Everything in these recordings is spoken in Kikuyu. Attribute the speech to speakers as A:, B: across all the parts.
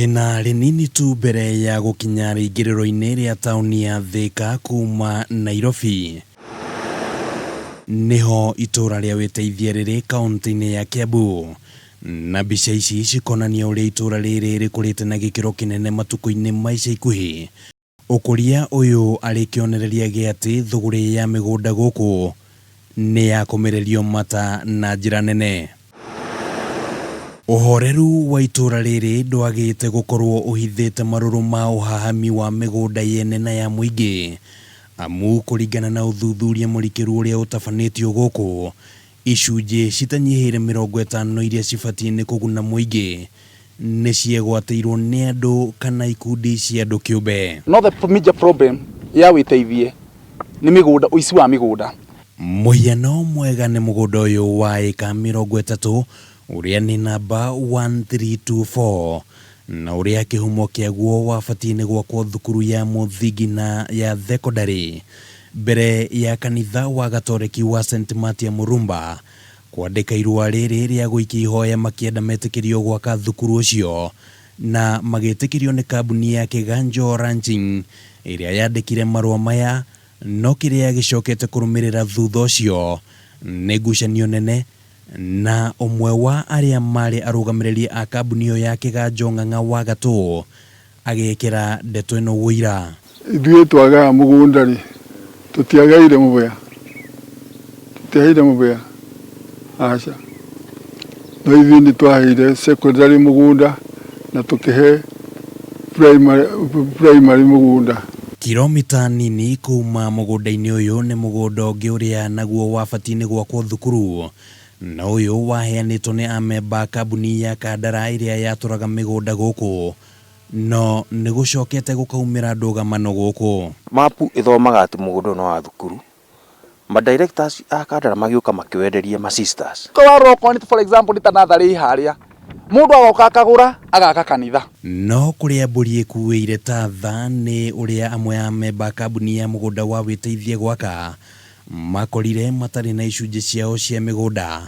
A: Itĩna rĩnini tu mbere ya gũkinya rĩingĩrĩro-inĩ rĩa taũni ya Thĩka kuma Nairobi, nĩho itũũra rĩa Wĩteithie rĩrĩ kaũntĩ-inĩ ya Kiambu. Na mbica ici cikonania ũrĩa itũũra rĩrĩ rĩkũrĩte na gĩkĩro kĩnene matukũ-inĩ ma ica ikuhĩ. Ũkũria ũyũ arĩ kĩonereria gĩa atĩ thũgũrĩ ya mĩgũnda gũkũ nĩ yakũmĩrĩrio mata na njĩra nene. Ũhoreru wa itũũra rĩrĩ ndwagĩte gũkorwo ũhithĩte marũrũ ma ũhahami wa mĩgũnda yene na ya mũingĩ, amu kũringana na ũthuthuria mũrikĩru ũrĩa ũtabanĩtio gũkũ, Icunjĩ citanyihĩire 50 iria cibatiĩ nĩ kũguna mũingĩ nĩ ciegwatĩirwo nĩ andũ kana ikundi cia andũ kĩũmbe.
B: No the major problem ya wĩteithie nĩ mĩgũnda, ũici wa mĩgũnda.
A: Mũhiano mwega nĩ mũgũnda ũyũ wa ĩka 30 ũrĩa nĩ namba 1324 na ũrĩa kĩhumo kĩaguo wabatiĩ nĩ gwakwo thukuru ya mũthingi na ya thekondarĩ mbere ya kanitha wa Gatoreki wa St Matia Murumba kwandĩka irũa rĩrĩ rĩa gũikia ihoya makĩenda metĩkĩrio gwaka thukuru ũcio na magĩtĩkĩrio nĩ kambuni ya Kĩganjo Ranching ĩrĩa yandĩkire marũa maya no kĩrĩa gĩcokete kũrũmĩrĩra thutha ũcio nĩ ngucanio nene na ũmwe wa arĩa marĩ arũgamĩrĩri a kambuni ĩyo ya Kĩganjo Ng'ang'a wa Gatũ Agĩĩkĩra ndeto ĩno ũira.
C: Ithuĩ twagaya mũgũnda-rĩ, tũtiagaire mũbĩa, tũtiaheire mũbĩa, aca. No ithuĩ nĩ twaheire secondary mũgũnda na tũkĩhe primary, primary mũgũnda.
A: Kiromita nini kuuma mũgũnda-inĩ ũyũ nĩ mũgũnda ũngĩ ũrĩa naguo wabatiĩ nĩ gwakwo thukuru, na ũyũ waheanĩtwo nĩ amemba a kambuni ya Kandara ĩrĩa yatũraga mĩgũnda gũkũ. No nĩ gũcokete gũkaumĩra ndũgamano gũkũ.
D: Mapu ĩthomaga atĩ mũgũnda ũyũ nĩ wa thukuru. Ma directors a Kandara magĩũka makĩwenderia ma sisters.
B: Warora okorwo nĩ for example nĩ ta natharĩ ĩ harĩa, mũndũ agoka akagũra agaka kanitha.
A: No kũrĩa mbũri ĩkuĩire ta tha nĩ ũrĩa amwe a amemba a kambuni ya mũgũnda wa Wĩteithie Gwaka makorire matarĩ na icunjĩ ciao cia mĩgũnda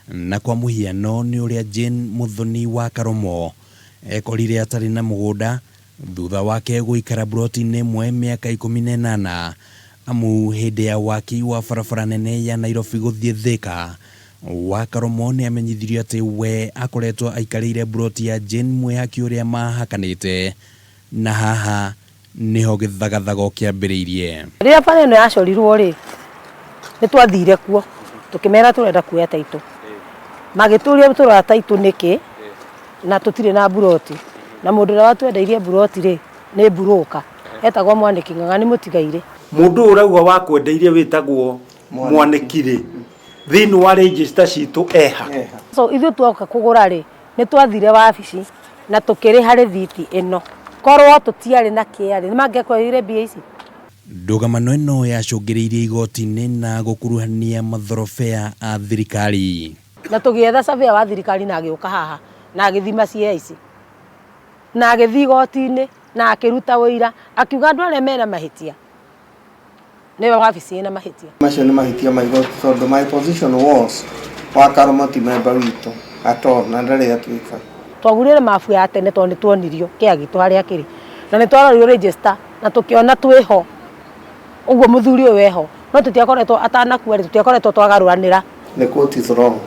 A: na kwa mũhiano nĩ ũrĩa Jane Muthoni wa Karomo Ekorire atarĩ na mũgũnda thutha wake gũikara mburoti-inĩ ĩmwe mĩaka 18 amu hĩndĩ ya waki wa barabara nene ya Nairobi gũthiĩ Thĩka, Wakaromo nĩ amenyithirio atĩ we akoretwo aikarĩire mburoti ya Jane Mwĩhaki ũrĩa mahakanĩte na haha nĩho gĩthagathago kĩambĩrĩirie.
E: Rĩrĩa bara ĩno yacorirwo rĩ, nĩ twathire kuo tũkĩmera tũrenda kuoya taitũ. Magĩtũria tũroya taitũ nĩkĩ na tũtirĩ na mburoti. Na mũndũ ũrĩa watwendeirie mburoti rĩ, nĩ mburũka, etagwo Mwanĩki Ng'ang'a, nĩ mũtigairĩ.
F: Mũndũ ũyũ ũrauga wakwendeirie wĩtagwo Mwanĩki rĩ, thĩinĩ wa register citũ eha?
E: So ithuĩ tuoka kũgũra rĩ, nĩ twathire wabici na tũkĩrĩha rĩthiti ĩno. Korwo tũtiarĩ na kĩa rĩ, nĩ mangĩakũheire mbia ici?
A: Ndũgamano ĩno yacũngĩrĩirie igoti-inĩ na gũkuruhania mathorobea a thirikari.
E: Na tũgĩetha surveyor wa thirikari na agĩũka haha na agĩthima ciea ici na agĩthiĩ igoti-inĩ na akĩruta ũira akiuga andũ arĩa mena mahĩtia nĩwe wabici ĩna mahĩtia.
G: Macio nĩ mahĩtia ma igoti tondũ my position was Wakarũma ti member witũ at all na ndarĩ atuĩka.
E: Twagũrire mabu ya tene tondũ nĩ tuonirio kĩa gitũ harĩa kĩrĩ na nĩ twarorirwo register na tũkĩona twĩho ũguo mũthuri ũyũ eho no tũtiakoretwo atanakua rĩ tũtiakoretwo twagarũranĩra.
G: The quote is wrong.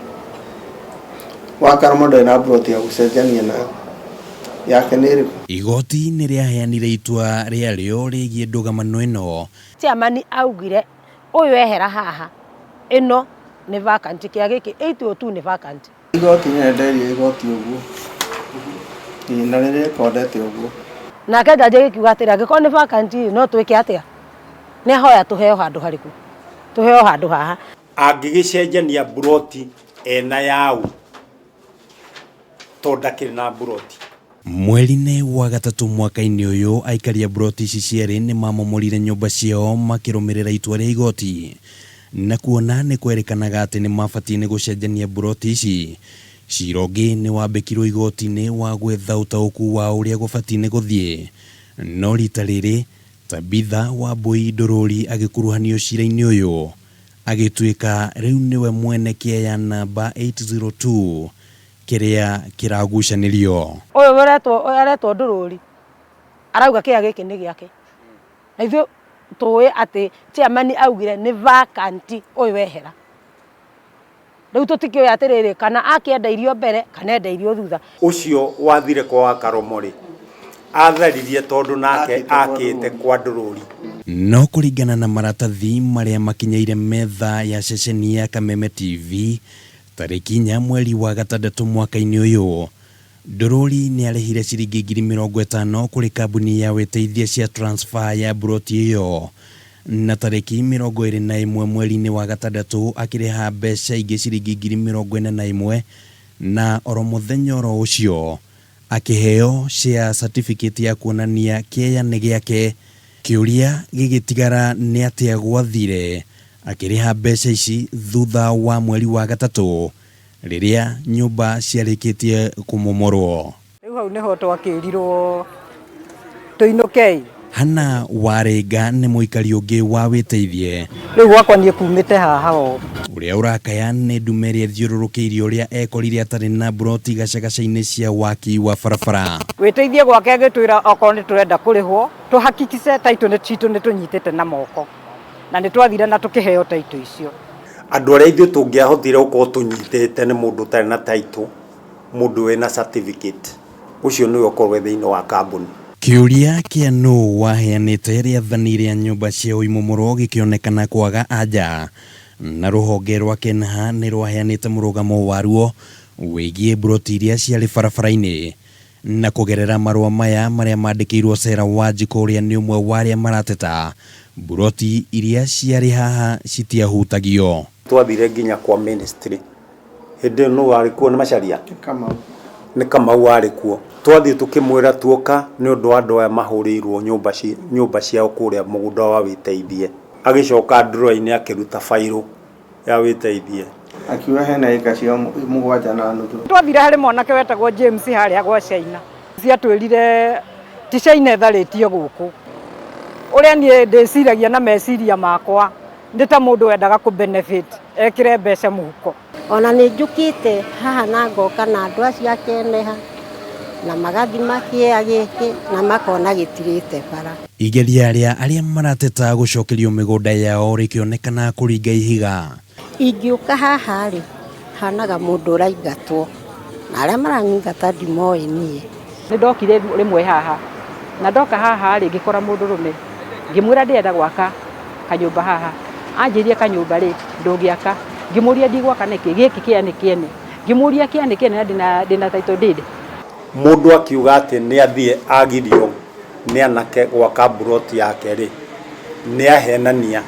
G: Wakarũma ndarĩ na plot ya gũcenjania nayo. Yake nĩ ĩrĩkũ?
A: Igoti nĩ rĩaheanire itua rĩarĩo rĩgiĩ ndũgamano ĩno.
E: Chairman augire ũyũ ehera haha ĩno nĩ vacant kĩa gĩkĩ 802 nĩ vacant.
G: Igoti nĩ rĩenderio igoti ũguo. Ĩĩ na nĩ rĩrekondete ũguo.
E: Nake jaji agĩkiuga atĩrĩ angĩkorwo nĩ vacant rĩ no twĩke atĩa? Nĩ ahoya tũheo handũ harĩkũ? Tũheo handũ haha.
F: Angĩgĩcenjania mburoti ena yaũ tondũ ndakĩrĩ na mburoti?
A: Mweri-inĩ wa gatatũ mwaka-inĩ ũyũ, aikari a mburoti ici cierĩ nĩ mamomorire nyũmba ciao makĩrũmĩrĩra itua rĩa igoti na kuona nĩ kwerĩkanaga atĩ nĩ mabatiĩ nĩ gũcenjania mburoti ici. Cira ũngĩ nĩ wambĩkirwo igoti-inĩ wa gwetha ũtaũku wa ũrĩa gũbatiĩ nĩ gũthiĩ no rita rĩrĩ Tabitha Wambũi Ndũrũri agĩkuruhanio cira-inĩ ũyũ agĩtuĩka rĩu nĩwe mwene kĩeya namba 802. Kĩrĩa kĩragucanĩrio.
E: Ũyũ ũretwo aretwo Ndũrũri arauga kĩea gĩkĩ nĩ gĩake na ithuĩ tũĩ atĩ chairman augire nĩ vacant ũyũ ehera. Rĩu tũtikĩũĩ atĩrĩrĩ kana akĩendeirio mbere kana endeirio thutha.
F: Ũcio wathire kwa Wakaromo-rĩ, atharirie tondũ nake akĩte kwa Ndũrũri.
A: No kũringana na maratathi marĩa makinyĩire metha ya ceceni ya Kameme TV, Tarĩki inya mweri wa gatandatũ mwaka-inĩ ũyũ, Ndũrũri nĩarĩhire ciringi 50,000 kũrĩ kambuni ya wĩteithia cia transfer ya mburoti ĩyo na tarĩki 21 mweri-inĩ wa gatandatũ akĩrĩha mbeca ingĩ ciringi 41,000 na oro mũthenya oro ũcio akĩheo share certificate ya kuonania kĩeya nĩ gĩake. Kĩũria gĩgĩtigara nĩ atĩa gwathire akĩrĩha mbeca ici thutha wa mweri wa gatatũ rĩrĩa nyũmba ciarĩkĩtie kũmomorwo.
H: Rĩu hau nĩho twakĩrirwo tũinũkei.
A: Hannah Warĩnga nĩ mũikari ũngĩ wa Wĩteithie.
H: Rĩu gwakwa niĩ kumĩte haha o.
A: Ũrĩa ũrakaya nĩ ndume ĩrĩa ĩthiũrũrũkĩirie ũrĩa ekorire atarĩ na mburoti gacagaca-inĩ cia waki wa barabara.
H: Wĩteithie gwake agĩtwĩra okorwo nĩ tũrenda kũrĩhwo tũ hakikishe title citũ nĩ tũnyitĩte na moko. Na nĩ twathire na tũkĩheo title icio.
F: Andũ arĩa ithuĩ tũngĩahotire gũkorwo tũnyitĩte nĩ mũndũ ũtarĩ na title, mũndũ wĩna certificate, ũcio nĩwe ũkorwo e thĩinĩ wa kambuni.
A: Kĩũria kĩa nũũ waheanĩte rĩathani rĩa nyũmba cia ũimomorwo gĩkĩonekana kwaga anja, na rũhonge rwa Kenha nĩ rwaheanĩte mũrũgamo waruo wĩgiĩ mburoti iria ciarĩ barabara-inĩ. Na kũgerera marũa maya marĩa mandĩkĩirwo Sarah Wanjikũ ũrĩa nĩ ũmwe wa arĩa marateta, mburoti iria ciarĩ haha citiahutagio.
F: Twathire nginya kwa ministry hĩndĩ ĩyo nũ warĩ kuo nĩ Macharia?
G: Nĩ Kamau.
F: Nĩ Kamau warĩ kuo. Twathiĩ tũkĩmwĩra tuoka nĩ ũndũ wa andũ aya mahũrĩirwo nyũmba nyũmba ciao kũrĩa mũgũnda wa Wĩteithie. Agĩcoka drawer-inĩ akĩruta bairũ ya Wĩteithie.
G: Akiuga hena ĩka cia 7.5.
H: Twathire harĩ mwanake wetagwo James harĩa gwa China. Ciatwĩrire ti China ĩtharĩtie gũkũ. Ũrĩa niĩ ndĩciragia na meciria makwa nĩ ta mũndũ wendaga kũ benefit ekĩre mbeca mũhuko.
I: Ona nĩ njũkĩte haha na ngoka na andũ acio a Keneha na magathima kĩea gĩkĩ na makona gĩtirĩte bara.
A: Igeria rĩa arĩa marateta gũcokerio mĩgũnda yao rĩkĩonekana kũringa ihiga.
I: Ingĩũka haha-rĩ, hanaga mũndũ ũraingatwo, na arĩa maranyingata ndimoĩ niĩ.
J: Nĩ ndokire rĩmwe haha, na ndoka haha-rĩ, ngĩkora mũndũrũme, ngĩmwĩra ndĩrenda gwaka kanyũmba haha, anjĩrire kanyũmba rĩ, ndũngĩaka, ngĩmũria ndigwaka nĩkĩ, gĩkĩ kĩa nĩ kĩene, ngĩmũria kĩa nĩ kĩene na ndĩna, ndĩna title deed.
F: Mũndũ akiuga atĩ nĩ athiĩ agirio nĩ anake gwaka mburoti yake-rĩ, nĩ ahenania.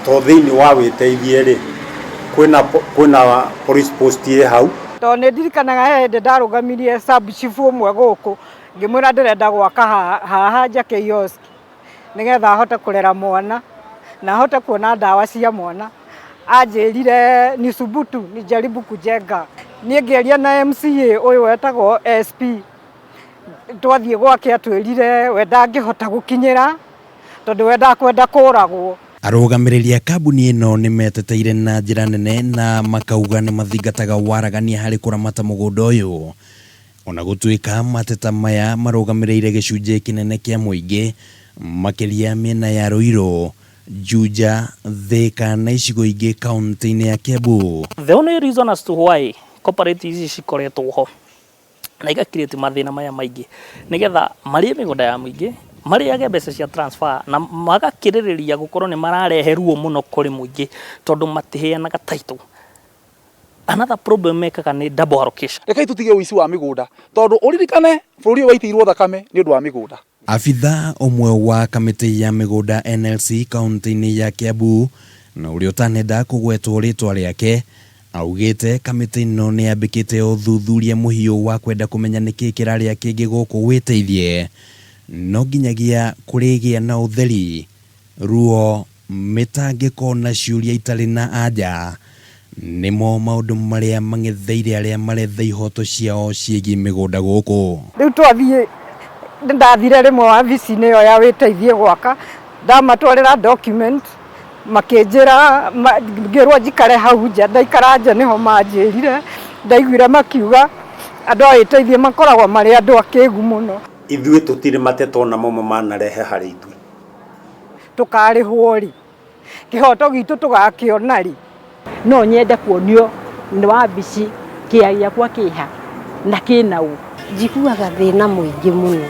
F: Tondũ thĩinĩ wa Wĩteithie-rĩ, kwĩna kwĩna police post ĩ hau.
H: Tondũ nĩ ndirikanaga he hĩndĩ ndarũgamirie sub chief ũmwe gũkũ, ngĩmwĩra ndĩrenda gwaka haha njake kiosk nĩgetha hote kũrera mwana na hote kuona ndawa cia mwana. Anjĩrire nisubutu nijaribu kujenga. Niĩ ngĩaria na MCA ũyũ wetagwo SP, twathiĩ gwake atwĩrire we ndangĩhota gũkinyĩra tondũ we ndakwenda kũragwo.
A: Arũgamĩrĩri a kambuni ĩno nĩ meteteire na njĩra nene na makauga nĩ mathingataga waragania harĩ kũramata mũgũnda ũyũ. Ona gũtuĩka mateta maya marũgamĩrĩire gĩcunjĩ kĩnene kĩa mũingĩ makĩria mĩena ya Ruiru, Juja, Thika na icigo ingĩ kaunti-inĩ ya Kiambu.
K: The only reason as to why cooperative ici cikoretwo ho na iga create mathĩna maya maingĩ nĩgetha marĩe mĩgũnda ya mũingĩ, marĩage mbeca cia transfer na magakĩrĩrĩria gũkorwo nĩ mararehe ruo mũno kũrĩ mũingĩ tondũ matiheanaga title. Another problem mekaga nĩ double allocation.
B: Rekei tũtige ũici wa mĩgũnda tondũ ũririkane bũrũri ũyũ waitĩirwo thakame nĩ ũndũ wa mĩgũnda.
A: Abithaa ũmwe wa kamĩtĩ ya mĩgũnda NLC kaunti-inĩ ya Kiambu na ũrĩa ũtanenda kũgwetwo rĩtwa rĩake augĩte kamĩtĩ ĩno nĩ yambĩkĩte ũthuthuria mũhiũ wa kwenda kũmenya nĩkĩ kĩrarĩa kĩngĩ gũkũ wĩteithie no nginyagia kũrĩgĩa na ũtheri, ruo, mĩtangĩko na ciũria itarĩ na anja nĩmo maũndũ marĩa mang'etheire arĩa maretha ihoto ciao ciĩgiĩ mĩgũnda gũkũ.
H: Rĩu twathiĩ, nĩ ndathire rĩmwe wabici-inĩ ĩyo ya wĩteithie gwaka, ndamatwarĩra document, makĩnjĩra, ngĩrwo njikare hau nja, ndaikara nja nĩho manjĩrire Ndaiguire makiuga andũ a Wĩteithie makoragwo marĩ andũ akĩgu mũno.
F: Ithuĩ tũtirĩ mateta ona mamwe manarehe harĩ ithuĩ.
H: Tũkarĩhwo rĩ? Kĩhoto gitũ tũgakĩona rĩ?
J: No nyende kuonio nĩ wabici kĩea gĩakwa kĩha na kĩna ũ.
I: Njiguaga thĩna mũingĩ mũno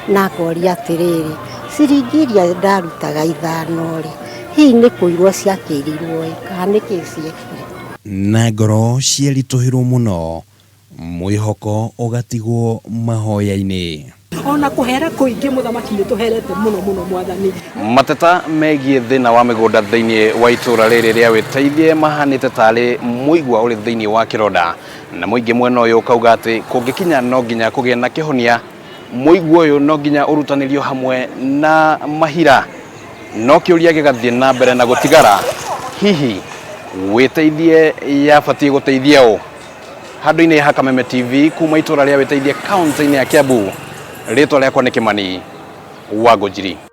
I: na ngoria atĩrĩrĩ, ciringi iria ndarutaga ithano-rĩ, hihi nĩ kũirwo ciakĩirirwo-ĩ kana nĩkĩ ciekire?
A: Na ngoro ciaritũhĩrwo mũno, mwĩhoko ũgatigwo mahoya-inĩ.
L: Ona kũhera kũingĩ mũthamaki nĩ tũherete mũno mũno mwathani.
M: Mateta megiĩ thĩna wa mĩgũnda thĩinĩ wa itũra rĩrĩ rĩa Wĩteithie mahanĩte tarĩ mũigua ũrĩ thĩinĩ wa kĩronda, na mũingĩ mwena ũyũ ũkauga atĩ kũngĩkinya no nginya kũgĩe na kĩhonia, mũigua ũyũ no nginya ũrutanĩrio hamwe na mahira. No kĩũria gĩgathiĩ na mbere na gũtigara, hihi Wĩteithie yabatiĩ gũteithia ũ? Handũ-inĩ ha Kameme TV kuma itũra rĩa Wĩteithie kaunti-inĩ ya Kiambu, rĩtwa rĩakwa nĩ Kĩmani wa Ngũnjiri.